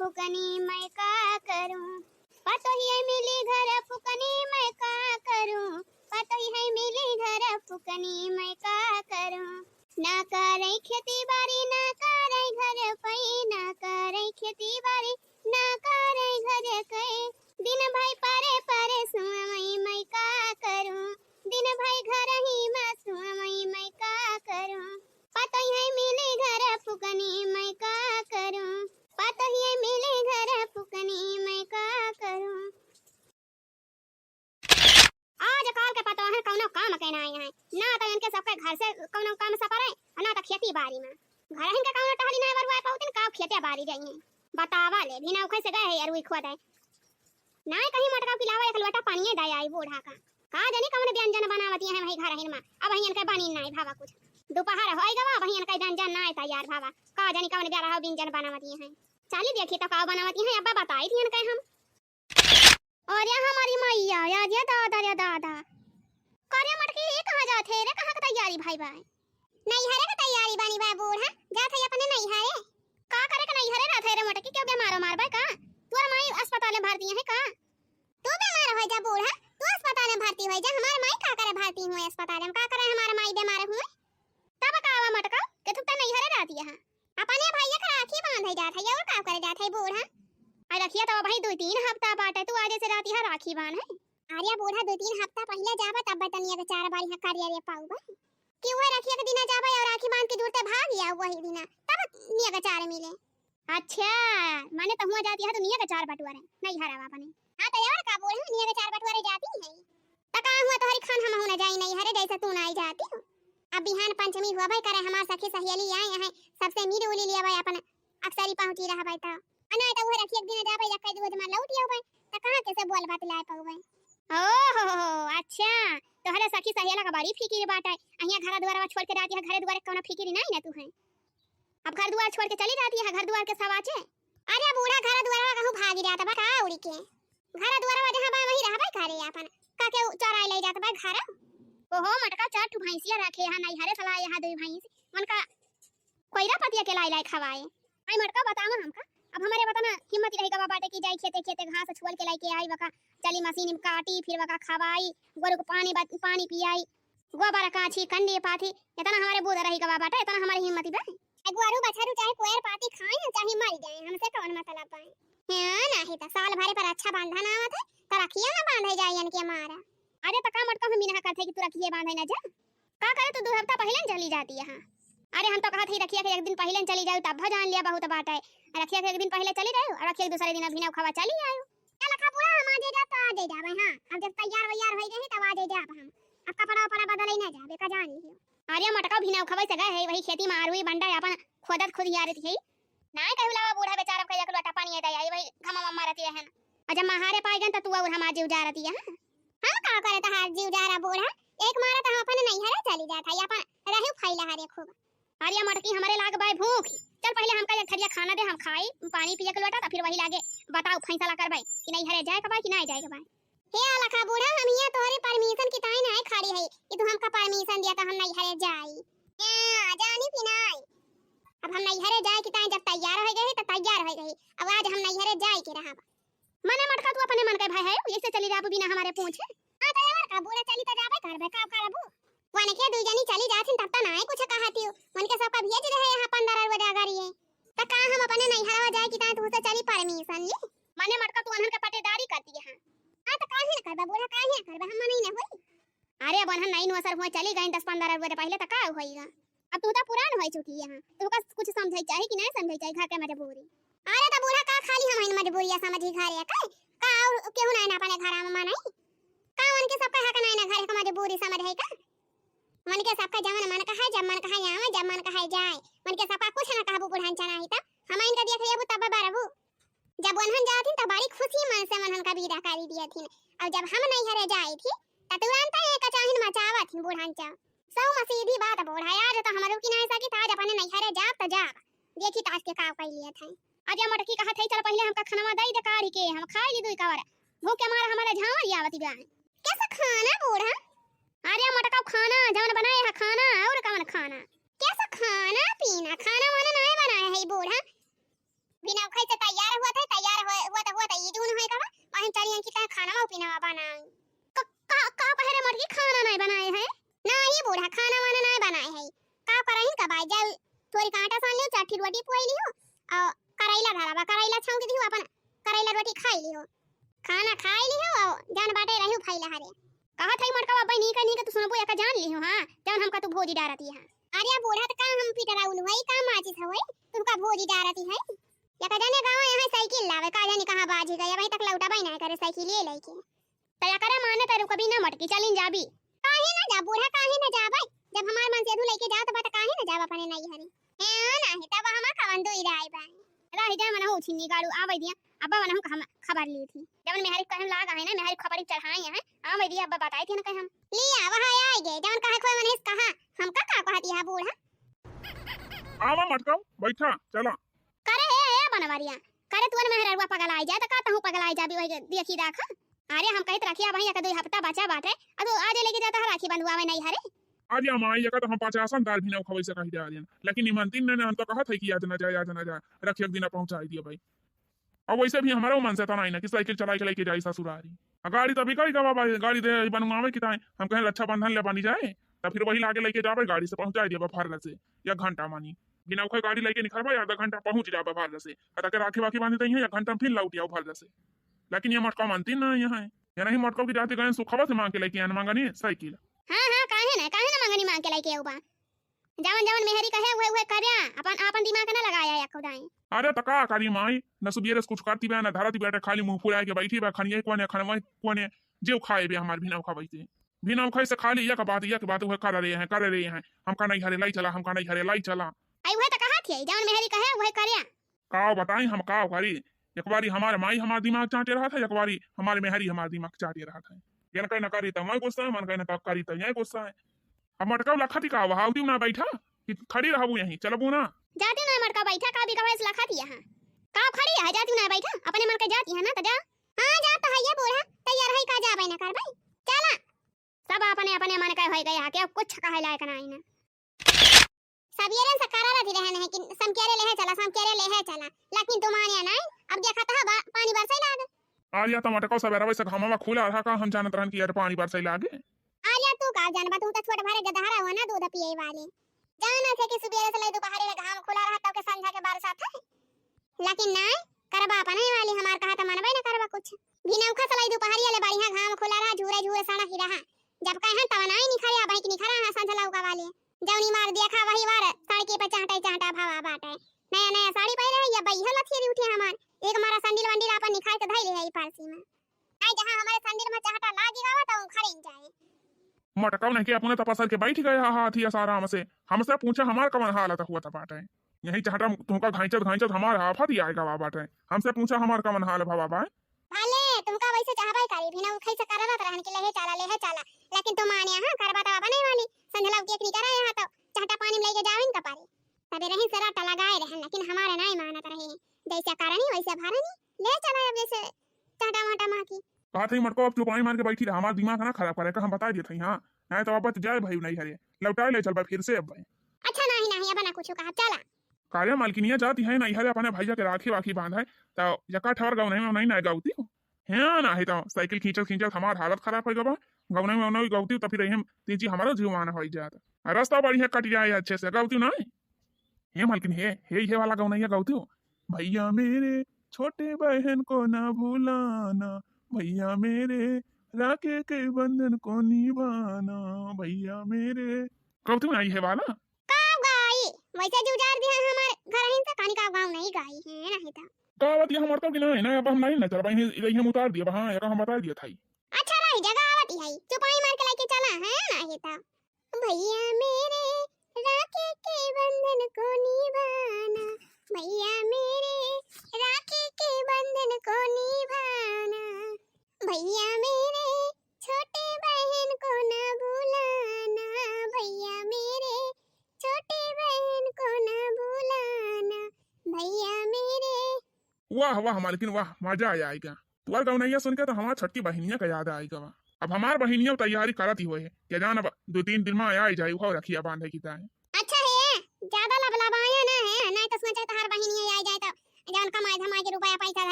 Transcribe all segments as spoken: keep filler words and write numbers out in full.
फुकनी मैं का करूं, पतोहिया मिली घर फुकनी मैं का करूं, पतोहिया मिली घर फुकनी मैं का करूं। ना करै खेती बारी, ना करै घर पै, ना करै खेती बारी, ना करै घर कै। दिन भई परे परे सुअवै मैं का करूं, दिन भई घरही मा सुअवै मैं का करूं। पतोहिया मिली घर फुकनी मैं का करूं, पतोहिया मिली घर फुकनी मैं का करूं। आज काल के पतोहन कौनो काम के नाई है, ना तो इनके सबके घर से कौनो काम सपरे, और ना तो खेती बारी में। घरहिन के कौनो टहली नाई बरुआए पाउतिन, का खेते बारी जाइए। बतावा ले, बिना उखे से गए है अरुई खोदे। नाई कहीं मोटका पिलावा एक लोटा पानिये दे आई बूढ़ा का। का जानी कौन व्यंजन बनावती है वही घरहिन में, अब वही इनके बनी नाई भावा कुछ। दोपहर होई गवा, वही इनके व्यंजन नाई तैयार भावा। का जानी कौन बेरा हो व्यंजन बनावती है। चली देखी तो का बनावती है, अब्बा बताई थी इनके हम। अरे हमारी मैया, या रे दादा, रे दादा। का रे मटकी, ये कहाँ जात है रे, कहाँ के तैयारी भई बा? नैहरे के तैयारी बनी बा बूढ़ा, जात है अपने नैहरे। का करे के नैहरे रहत है रे मटकी, क्यों बीमार उमार बा का? तोर माई अस्पताल में भर्ती है का? तू बीमार हो जा बूढ़ा, तू अस्पताल में भर्ती हो जा, हमार माई का करे भर्ती हुए अस्पताल में, का करे हमार माई बीमार हुए? तब का हुआ मटका, के तू तो नैहरे रहती है। अपने भैया के राखी बांधे जात है, और का करे जात है बूढ़ा? अरे रखिया तो भाई दो तीन हफ्ता बाटे, तू आज से रहती है राखी बांधे। अरे बूढ़ा, दो तीन हफ्ता पहले जाबे तब बटनिया के चार बारी हाँ करिया रे पाउबे। कि वह रखिया के दिना जाबे और राखी बांध के जुड़ते भाग या वही दिना, तब निया के चार मिले। अच्छा, माने तो हुआ जाती है तो निया के चार बटुआरे, नहीं हरावा अपने। हाँ तो और का बूढ़ा, निया के चार बटुआरे जाती है। त का हुआ तोहरी खान हम ना जाई नैहरे, जैसे तू ना आई जाती हो। अब बिहान पंचमी हुआ भाई करे, हमार सखी सहेली आई हैं, सबसे मिल उली लिया भाई अपन अक्सरी पहुँची रहा भाई तो। अना तो वह रखिया के दिन जाबे या कई दिन में लौट आओ भाई, त कहाँ कैसे बोल बात लाए पाओ भाई। ओ हो हो, अच्छा, तोहरे सखी सहेला का बड़ी फिकिर बाटे। अहिया घर दुआरवा छोड़ के जाती है, घर दुआर के कौनो फिकिर नहीं ना तू है। अब घर दुआर छोड़ के चली जाती है, घर दुआर के सवाचे। अरे बूढ़ा घर दुआरवा कहूँ भागी जाता बा का उड़ी के। घर दुआरवा जहाँ बा वहीं रहबे करे आपन। का के चराई ले जात बा घर। ओहो मटका चार ठू भैंसिया रखे यहाँ नैहरे सला यहाँ दुई भैंस। उनका कोइरा पतिया के लाई लाई खवाए। आई मटका बतावा हमका। अब हमारे बता ना हिम्मत रही गवा बाटे कि जाई खेते खेते घास छोल के लाई के आई वका चली मशीन में काटी फिर वका खवाई गोरू को पानी बा-, पानी पियाई। गोबर काछी कंडी पाथी इतना हमारे बूद रही गवा बाटे इतना हमारे हिम्मत बा। ए गोरू बछरू चाहे कोयर पाती खाए चाहे मर जाए, हमसे कौन मतलब बा? हाँ, नाही त साल भरे पर अच्छा बांधन आवत है, त रखिया ना बांधे जाए इनके मारा। अरे त का मटका हम इनहा करते कि तू रखिए बांधे ना जा? का करे तू दो हफ्ता पहले न चली जाती है। अरे हम तो कहत ही रखिया के एक दिन पहले न चली जाऊ तब जान लिया बहुत बात है। रखिया के एक दिन पहले चली जाऊ और रखिया के दूसरे दिन अभी ना खवा चली आऊ। चल खा पूरा हम आ जाए जा तो आ जाए जाबे। हाँ, अब जब तैयार वैयार हो गए तब आ जाए जाब हम। अब कपड़ा वपड़ा बदले ना जाबे का जान लियो। अरे मटका भी ना खवाई सका है, वही खेती में आरुई बंडा अपन खोदत खुद यारत है। नाय कहू लावा बूढ़ा बेचारा का एक लोटा पानी दे आई, वही घमा मम्मा रहती है ना। और जब महारे पाई गन त तू और हम आज उजा रहती है। हम का करे तहार जीव जा रहा बूढ़ा, एक मारा त हम अपन नैहरे चली जात है, अपन रहू फैला हरे खूब। अरे मटकी हमरे लाग बाय भूख, चल पहले हमका एक थरिया खाना दे, हम खाई पानी पिए के लोटा, त फिर वही लागे बताओ फैसला करबे कि नैहरे जाए के बा कि ना जाए के बा। हे अलखा बूढ़ा, हम हियाँ तोहरे परमिशन की ताई नाय खड़ी है कि तू हमका परमिशन दिया त हम नैहरे जाई। ए, जानी कि नाय? अब हम नैहरे जाए की ताई जब तैयार हो गए त तैयार हो गए, अब आज हम नैहरे जाए के रहब। मने मटका तू अपने मन के भाई है, ऐसे चली रहबू बिना हमारे पूछे। हाँ त और का बूढ़ा चली त जाबे करबे, का करबू? वनके दुई जनी चली जाथिन तब त नाय कुछ कहती हो, वनके सबका भेज रहे यहाँ पंद्रह रोज अगर ये। त का हम अपने नैहरवा जाए की ताई तुहसे चली परमिशन ली? मने मटका तू अनहन के पटेदारी करती है। हाँ त काहे न करबा बूढ़ा, काहे न करबा, हम मना ही न होई। अरे अब अनहन नई नोसर हुए चली गई दस पंद्रह रोज पहले त का होईगा? अब तू त पुरान हो चुकी है, तू का कुछ समझे चाही कि नहीं समझे चाही घर के मजबूरी। अरे त बूढ़ा का खाली हम हइन मजबूरिया समझी घरे के? का और केहू नहीं ना अपने घर में मानई? का उनके सबका हक नहीं ना घरे के मजबूरी समझे का? उनके सबका जवन मन कहे, जब मन कहे आवे, जब मन कहे जाए। उनके सबका कुछ ना कहबू बुढ़ान चनाही त हम इनका देख लेबू तब बरबू। जब उन्हन जाथिन त बड़ी खुशी मन से उन्हन का विदा करी दियथिन। और जब हम नैहरे जाए थी त तुरंत एक चाहिन मचावथिन बुढ़ान चा। सौ में सीधी बात बूढ़ा, आज त हमरो की नाय सकी त आज अपने नैहरे जाब त जाब। देखी त आज के का कई लिए थे। अरे मटकी कहत है, चल पहले हमका खनवा दई दे काढ़ी के, हम खाई ली दुई कवर। भूख के मारा हमारा झांवर आवत बा। कैसा खाना बूढ़ा? अरे मटका खाना, जवन बनाए है खाना, और कवन खाना? कैसा खाना पीना? खाना वाना नाय बनाए है बूढ़ा। बिना उखई से तैयार हुआ थे, तैयार हुआ, हुआ तो, हुआ तो ई जून होए का बा, वहीं चढ़ी आई कि तैं खाना मा पीना बनाई। क-, का, का कहे रे मोटकी, खाना नहीं बनाए है? नहीं बूढ़ा, खाना वाना नहीं बनाए है। का करहिन का बाई, जाओ थोड़ी कांटा सान लियो, चार ठी रोटी पुआई लियो, और करैला धरा बा, करैला छौंक दियो, अपन करैला रोटी खाई लियो। खाना खाई लियो, और जान बाटे रहियो फैला हरे। कहत हई मोटका बाबा, नीक नीक तू सुनबो, एका जान लियो, हाँ, जौन हमका तू भोजी डारती है। अरे बूढ़ा, त का हम पिटराउल होई, का माचिस होई, तुमका भोजी डारती है? या का जाने गाँव यहाँ साइकिल लावे, का जाने कहाँ बाजी गया, वहीं तक लौटा बाई ना करे साइकिल ये लेके। त या करे माने तारू कभी ना मोटकी, चलिन जाबी। काहे ना जा बूढ़ा, काहे ना जाबे? जब हमार मन से अधू लेके जात बा त काहे ना जाब अपने नैहरे? ए, नाही, तब हमार कवन दुई राय बा। रही जा, मनहु छिन्नी गाड़ू आवे दिया, अब्बा मनहु का हम खबर ली थी। जवन मेहरी कहम लाग आहे ना, मेहरी खपड़ी चढ़ाई है, आवे दिया, अब्बा बताई थी ना कहे हम। लिया, वहाँ आई गए, जवन कहे कोई मनीष कहा, हमका का कहती है बूढ़ा? आवा मटकाऊ, बैठा, चला। करे हे, हे बनवरिया, करे तुअर मेहररुआ पगलाई जाए, त का तहूँ पगलाई जाबी वही देखी दाखा। अरे हम कहत रखी, अब एक दुई हफ्ता बचा बाटे, अब आज लेके जाता है राखी बंधुआवे नैहरे। अरे माई, एका तो हम पचासन दार भी ना उखवै से कही डारियन, लेकिन ई मनतीन ने, हम तो कहत है कि आज ना जाए, आज ना जाए, रखिया के दिना पहुँचाई दिया भाई। अब वैसे भी हमारा मन से तो नहीं ना कि साइकिल चलाई के लेके जाई ससुरारी। आ गाड़ी तो अभी कई गवा बा, गाड़ी दे बनवावे की ताई, हम कहें रक्षाबंधन ले बनी जाए, तब फिर वही लागे लेके जाबे, गाड़ी से पहुँचाई दिया बा फर्र से, या घंटा मानी। बिना उखै गाड़ी लेके निकलबा, आधा घंटा पहुँच जाबा फर्र से। आ ताके राखी वाखी बांधी तई है, एक घंटा में फिर लौट आओ फर्र से। लेकिन ये मटका मानती ना यहाँ है। ये नहीं मटका की जाती गए सुखवा से मांग के लेके आन मांगनी साइकिल। हाँ, हाँ, काहे ना, काहे ना मांगनी मांग के लेके आऊ बा? जवन जवन मेहरी कहे उहे उहे कर्या, अपन, अपन दिमाग ना लगाया या खुदाई। अरे त का करी माई, न सुबेरे से कुछ करती बा, न धरती बेटा, खाली मुंह फुलाए के बैठी बा, खनिया कोने, खनवा कोने, जेव खाए बे हमार बिना उखा बैठे। बिना उखै से खाली एक बात, एक बात उहे कर रहे हैं, कर रहे हैं, हमका नैहरे लाई चला, हमका नैहरे लाई चला। आई उहे त कहा थी, जवन मेहरी कहे उहे कर्या। का बताई हम का करी, एक बारी हमार माई हमार दिमाग चाटे रहा था, एक बारी हमार मेहरी हमार दिमाग चाटे रहा था। यन कहीं न करी त मैं गुस्सा है, मन कहीं न तब करी त यह गुस्सा है। अब मटकाऊ लखा थी का, वहाँ उठी ना बैठा कि खड़ी रहबू यहीं, चलबू ना? जाती ना मटका बैठा, का बिगड़े से लखा थी यहाँ। का खड़ी है, जाती ना बैठा, अपने मन के जाती है ना, त जा। हाँ, जा तो है ये बूढ़ा, तैयार है का जाबे ना करबे। चला। सब अपने अपने मन के होई गए हा, केहू कुछ कहे लायक नाही ना। सबेरे से करा रहती रहन है कि समकेरे लेहे चला, समकेरे लेहे चला, लेकिन तू मानिया नाही। अब देखा तो बा-, पानी बरसे लाग। आज या तो मटको सबेरा वैसे घामा में खुला रहा का, हम जानत रहन कि यार पानी बरसे लागे। आज या तू का जानबा, तू तो छोट भरे गदहरा हुआ ना दूध पिए वाली। जाना थे कि सुबेरे से ले दोपहरे ले घाम खुला रहा तब के संझा के बरसात है। लेकिन नाही, करबा अपने वाली, हमार कहा त मनबे न करबा कुछ। भिनौखा सलाई दोपहरिया ले बढ़िया घाम खुला रहा, झूरे झूरे सड़क ही रहा। जब कहे तब नाही निखरे, अब है कि निखरा है संझ लौका वाले। जौनी मार देखा वही वार सड़की पे चाहटे चाहटा भावा बाटे। नया नया साड़ी पहने है या बैहल अथियरी उठे हमार। एक मारा संडिल वंडिल आपन निखार के धइले है ई पारसी में। आई जहाँ हमारे संडिल में चाहटा लागी गावा तो खड़े ही जाए। मटकाऊ नहीं के अपने तपसर के बैठ गए हा हाथी अस आराम से। हमसे पूछा हमार कवन हालत हुआ था बाटे। यही चाहटा तुमका घाइचत घाइचत हमार हाफत ही आएगा बा बाटे। हमसे पूछा हमार कवन हाल भवा बा। भले तुमका वैसे चाहबे करी, भिनौखा से करत रहन कि लेहे चला, लेहे चला। लेकिन तू माने हाँ, करबा तो बने वाली। संझला के एकनी करे यहाँ तो चाहटा पानी में लेके जावे इनका पारी। तबे रही से रट्टा लगाए रहन, लेकिन हमारे नहीं मानत रहे। जैसे करनी वैसे भरनी, ले चला अब जैसे चाहटा वाटा माँ की। कहा थी मटको अब चुपाई मार के बैठी रहा, हमार दिमाग ना खराब करे का, हम बता दिए थे हाँ। नहीं तो अब बच जाए भाई नहीं हरे, लौटा ले चल भाई फिर से अब भाई। अच्छा नाही नाही, अब ना कुछ कहा, चला। कारे मालकिनिया जाती है नहीं हरे, अपने भैया के राखी वाखी बांध है, तो यका ठवर गौनई में नहीं ना गौती हो। है ना है तो साइकिल खींचत खींचत हमार हालत खराब हो गवा। गौनई में उनई गौती तो फिर हम तीजी हमारा जीवान हो जात। आ रास्ता बढ़िया कट जाए अच्छे से, गौती ना। हे मालकिन हे, हे, हे वाला गौनैया गौती हो। भैया मेरे, छोटे बहन को ना भुलाना, भैया मेरे, राखे के बंधन को निभाना, भैया मेरे। गौती हो ना ये वाला? का गाई? वैसे जुजार दिया हमार घरहिन से, कनी का गाँव नहीं गाई है, नहीं तो। गावत ये हमार तो कि नहीं, नहीं, अब हम नहीं ना चलबा, इन्हें, इन्हें हम उतार दिया, हाँ, एका हम बता दिया था। अच्छा रही, जगह आवत ही है, चुपाई मार के लेके चला, है, नहीं तो। भैया मेरे, राखे के बंधन को निभाना, भैया मेरे, राखे के बंधन को निभाना, भैया मेरे, छोटे बहन को ना भुलाना, भैया मेरे, छोटे बहन को ना भुलाना, भैया मेरे। वाह, वाह, मालकिन, वाह, मजा आ जाएगा। तुअर गौनैया सुन के तो हमार छोटकी बहिनिया का याद आएगा। वाह, अब हमार बहिनिया तैयारी करत ही होए है, क्या जान अब दो तीन दिन में आ ही जाए, वो रखिया बांधे की ताए। अच्छा है, ज्यादा लबलबाया ना है, नहीं तो सोचा तहार बहिनिया आ जाए तो जौन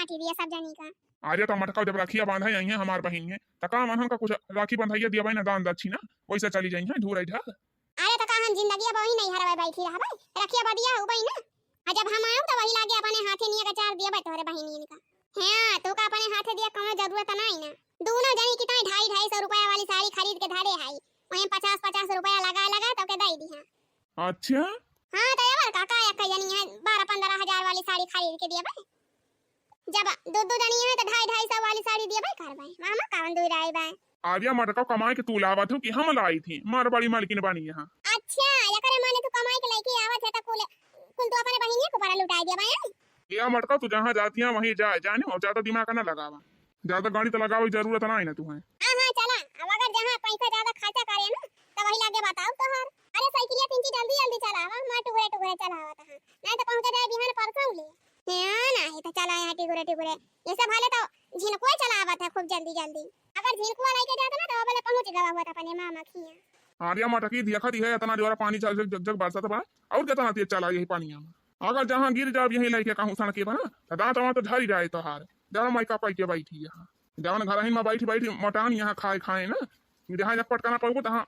बाँटी दिया सब जनी का। अरे तो मटका जब रखिया बाँधे आई है हमार बहिन है, त का मनहन का कुछ राखी बंधइया दिया ना दान दक्षिणा, वैसे चली जाई है ढूरई ढार। अरे तो का हम जिंदगी अब वही नैहरवे बैठी रहबे, रखिया बदिया होबे ना। आ जब हम आऊ तो वही लागे अपने हाथे निया के चार दिया तोहरे बहिनियन का। हाँ, तू का अपने हाथे दिया कौनो जरूरत नहीं ना। दोनों जनी की ताई ढाई ढाई सौ रुपया वाली साड़ी खरीद के धरे है, वहीं पचास पचास रुपया लगा लगा तो के दे दी है। अच्छा। हाँ तो यार काका एक जनी है बारह पन्द्रह हजार वाली साड़ी खरीद के दिया भाई। जब दो दो जनी है तो ढाई ढाई सौ वाली साड़ी दिया भाई कर भाई, मामा कावन दो राय भाई। आर्या मटका कमाई के तू लावत हो कि हम लाई थी, मार बड़ी मालकिन बनी यहाँ। अच्छा, एकरे माने तू कमाई के लेके आवत है तो कुल कुल तू अपने बहिनिया को पर लुटाई दिया भाई। या मटका तू जहाँ जाती है वहीं जाए जाने, और ज्यादा दिमाग ना लगावा, ज्यादा गाड़ी तो लगावे की जरूरत ना है ना तू है। हाँ हाँ चला, अब अगर जहाँ पैसा ज्यादा खर्चा करे ना तो वही लागे बताओ तोहर। अरे साइकिलिया तीन जल्दी जल्दी चलावा, मैं टुकड़े टुकड़े चलावत है, नहीं तो पहुँचा जाए बिहान परसों ले। हाँ, नाही तो चला यहाँ टिगुरे टिगुरे। ये सब हाले तो झिनकुआ चलावत है खूब जल्दी जल्दी। अगर झिनकुआ लेके जाता ना तो अबले पहुँच गवा होत अपने मामा खिया। आर्या मटकी देखत ही है इतना जोरा पानी झक झक झक झक बरसत बा, और कितना तेज चला यही पानिया में। अगर जहाँ गिर जाब यही लेके कहूँ सड़के पर ना, तो दाँत वाँत झरी जाए तोहार। जरा माई का पाई के बैठी यहाँ, जवन घर ही में बैठी बैठी मोटान यहाँ खाए खाए ना, जहाँ जब पटकाना पड़बो तहाँ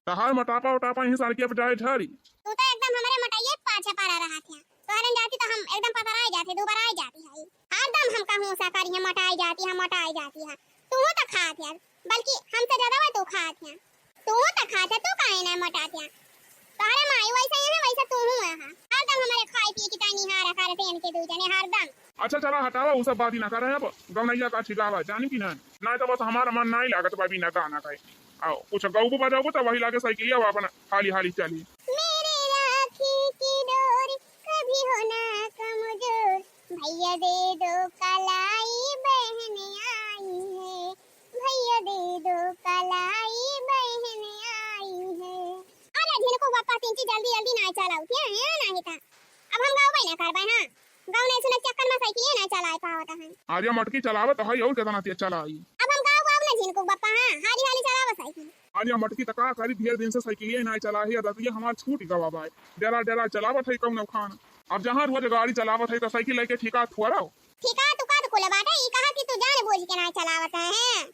तहार मोटापा ओटापा यहीं सड़किया पे जाए झरी। तू तो एकदम हमरे मोटाइये के पाछे पड़ा रहा थे। तोहरे जाती तो हम एकदम पतराए जाते, दुबराए जाती है। हरदम हम कहूँ सा करी है, मोटाई जाती है, मोटाई जाती है। तू तो खात है, बल्कि हमसे ज्यादा वह तू खात है। तू तो खात है, तू काहे ना मोटात है? तोहरे माई वैसे ही है, वैसे तू हूँ है। हरदम हमारे खाए पिए की ताई निहारा करते हैं इनके दू जने, हरदम। अच्छा चला हटावा, वो सब बात ही ना कर रहे हैं। अब गौनैया का छिगावा, जानी कि ना? ना तो बस हमारा मन नहीं लागत बा बिना गाना का। आओ, कुछ गौबो बजाओ तो वही लागे साइकिलिया वो अपन हाली हाली चली। मेरे राखी की डोर कभी हो ना कमजोर, भैया दे दो कलाई बहन आई है, भैया दे दो कलाई बहन आई है। अरे झिनकू बप्पा, सिंची जल्दी जल्दी ना चलाओ, क्या है ना हिता। अब हम गाँव ना करबे, हाँ। गाँव नहीं सुने चक्कर में साइकिल ना चलाए पावत है। अरे मटकी चलावत है, और कितना तेज चलाई। अब हम गाँव गाँव ना झिनकू बप्पा, हाँ, हाली हाली चलावा साइकिल। अरे मटकी त का करी, ढेर दिन से साइकिलिया ना चला है, दतिया हमार छूट गवा बाय। डेरा डेरा चलावत है कौनो खान। अब जहाँ रोज गाड़ी चलावत है तो साइकिल लेके ठिका थोड़ा। ठिका तू का तो कुल बाटे, ई कहा कि तू जान बूझ के ना चलावत है, हैं?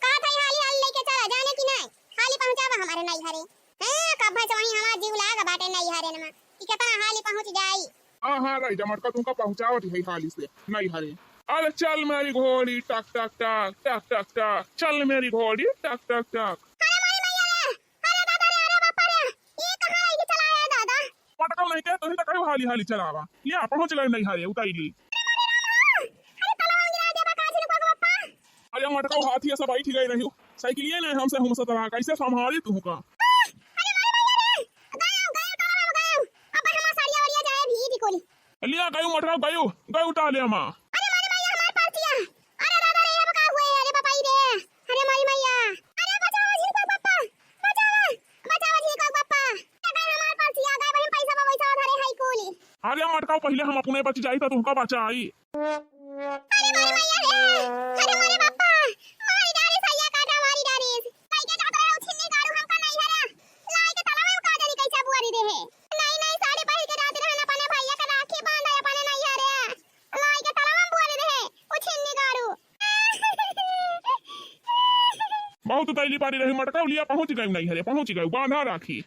कहा था हाली हाली लेके चला, जाने की नहीं? हाली पहुँचावा हमारे नैहरे। हैं, कब से वहीं हमार जीव लाग बाटे नैहरे नमा, कि कितना हाली पहुँच जाई। हाँ, हाँ, रही जा मटका, तुमका पहुँचावत ही हाली से नैहरे। अरे चल मेरी घोड़ी, टक, टक, टक, टक, टक, टक, चल मेरी घोड़ी, टक, टक, टक। अरे माई मैया रे, अरे दादा रे, अरे बापा रे, ये कहाँ लेके चला है दादा? मटका नहीं के, तुही तो कहो हाली हाली चलावा। या पहुँच गए नैहरे, उताई ली। अरे तलवा गिरा दे बका झिनकुआ के पप्पा। अरे मटका हाथी ऐसा बैठ गए रही हो। साइकिलिया नहीं हमसे हमसे तरह कैसे संभाली तू का? अरे माई मैया रे, गयो, गयो तलवा में गयो। अब हमार साड़िया वाड़िया जाए भीज कोली। लिया गयो मटका गयो, गयो उठा ले अम्मा। अरे माई मैया हमार परचिया। अरे दादा रे, अब का हुए? अरे बापाई रे। अरे माई मैया। अरे बचावा झिनकुआ के पप्पा। बचावा। बचावा झिनकुआ के पप्पा। अरे हमार परचिया गए बहिन पैसा बा वैसा धरे है कोली। अरे मटका पहले हम अपने बच जाई तो तुमका बचाई। अरे मारे मैया रे, अरे मारे बापा, मारी डारिस, सैया काटा मारी डारिस। कई के जात रहे उछिन्नी गाड़ू हमका नहीं हरा, लाई के तलवा में का जानी कैसा बुआरी दे है। नहीं, नहीं, साड़ी पहिर के जात रहे अपने भैया के राखी बांधा अपने नहीं हरे, लाई के तलवा में बुआरी दे है, उछिन्नी गाड़ू। बहुत तैली पारी रही मटका, लिया पहुँच गई नहीं हरे, पहुँच गई, बांधा राखी।